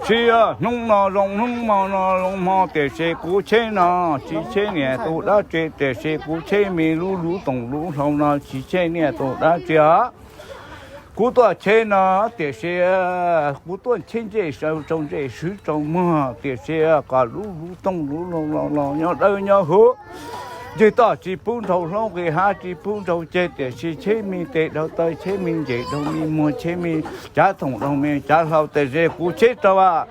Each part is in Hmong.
Tsis yog hnub no zoo hnub, hmo no zoo hmo, tiam sis kuv cheb no tsis cheb niam tus dab tsi, tiam sis kuv cheb me lub lub toom lub hlau no tsis cheb niam tus dab tsi. Kuv tuaj cheb no tiam sis kuv tuaj cheb ntsej rau ntsej swv rau muag, tiam sis kom lub lub toom lub hlau los nyob dawb nyob huv. Ntseg toj tsis pub nraug hlob, nqis hav tsis pub nraug ceg, tiam sis cheb me tes dhau taw, cheb me ntses dhau me muag, cheb me cav thoom dhau me cav hlau, tiam sis kuv cheb rau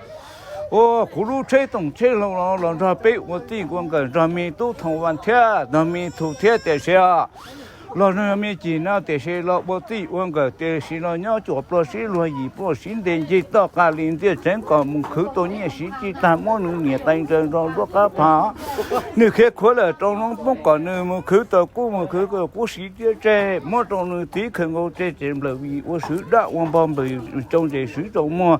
ua kuv lub tsheb toom tsheb hlau los nrog peb ua txij ua nkawm, nrog me tub Thoom Vas thiab nrog me Thu thiab, tiam sis los nrog me Cim no, tiam sis los ua txij ua nkawm, tiam sis los nyob cuam plua sib luag, yim pluaj sib ntes, ntseg toj qas li ntxiaj tseev, kom mus khwv tau nyiaj siv tsis tag, muab nws niam tais ntsaws nrog luab qab phav. Nws khiav khuav lawm rau noob poob, kom nws mus khwv tau kub, mus khwv tau kub siv tiab tseg, muab rau nws txiv khaws nkaus tseg, tsev nplawm vim ua swv dab ua npog npawg, rau ntses swv rau muag,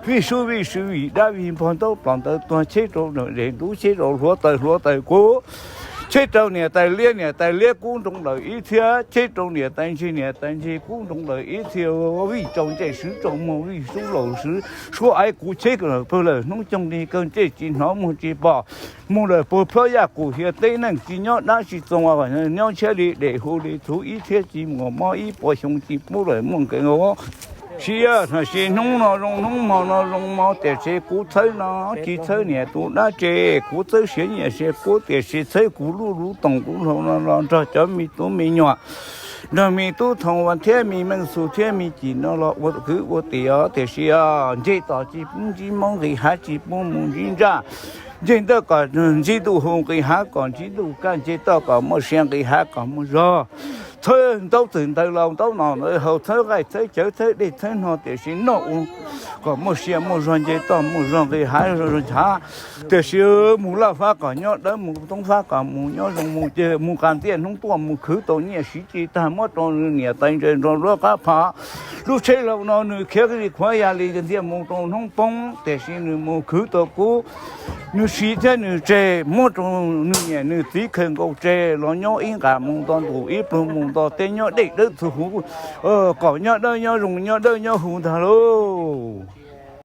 vij sub vij swv vim dab vij npog, ntaub plos ntawd tuag, cheb rau nram zes ntub, cheb rau hluav taws hluav taws kub, cheb rau niam tais liab niam tais liab kub nroo lawm ib txhia, cheb rau niam tais ntsig niam tais ntsig kub nroo lawm ib txhia, vij rau ntsej swv rau muag, vij sub laus swv suab aiv, kuv cheb lawm pawg lawm hnub coog li kawg, ntsej tsis hnov muag tsis pom, mus lawm puag plhob yaj kum hiav teb, neeg tsis nyob dab tsis txoos, nyob ntshiab li dej hu li txhuv, ib txhiab tsis muaj mob, ib puas xyoo tsis pub lawm muaj nkees. Sis yog tam sim hnub no zoo hnub, hmo no zoo hmo, tiam sis kuv txhawb no tsis txhawb niam tus dab tsi, kuv txhawb siav nyiaj siav kub, tiam sis txhawb kuv lub lub toom lub hlau no los nrog cov me tub me nyuam, nrog me tub Thoom Vas thiab me Meej Xus thiab me Cim no los ua kwv ua tij os, tiam sis ntseg toj tsis pub ntsib moob, nqis hav tsis pub mus ntsib ntsaj, ntseg ntawd kom ntsib ntuj hu, nqis hav kom ntsib ntuj kaj, ntseg toj kom muaj sia, nqis hav kom muaj zog. Txhawb ntaub txwm ntawd los ntaub no ntawd haus, txhawb qaij txhawb cawv txhawb dej txhawb hno, tiam sis noj ua kom muaj sia muaj zog, ntseg toj muaj zog, nqis hav zoo zoo chav. Tiam sis mus laj fab kom nyob dawb, mus toob fab kom mus nyob zoo, mus ces mus qas ntiaj hnub tuaj, mus khwv tau nyiaj siv tsis tag, muab rau nws niam tais ntsaws nrog luab qab phav. Lub tsheb hlau no nws khiav li khuav ya li ntxiaj mus rau noob poob, tiam sis nws mus khwv tau kub, nws siv thiab nws tseg, muab rau nws niam nws txiv khaws nkaus tseg los nyob ib nqas mus nto ntuj, ib pluag mus nto teb, nyob dej dawb txhua huv, kom nyob dawb nyob zoo, nyob dawb nyob huv ntag lauj.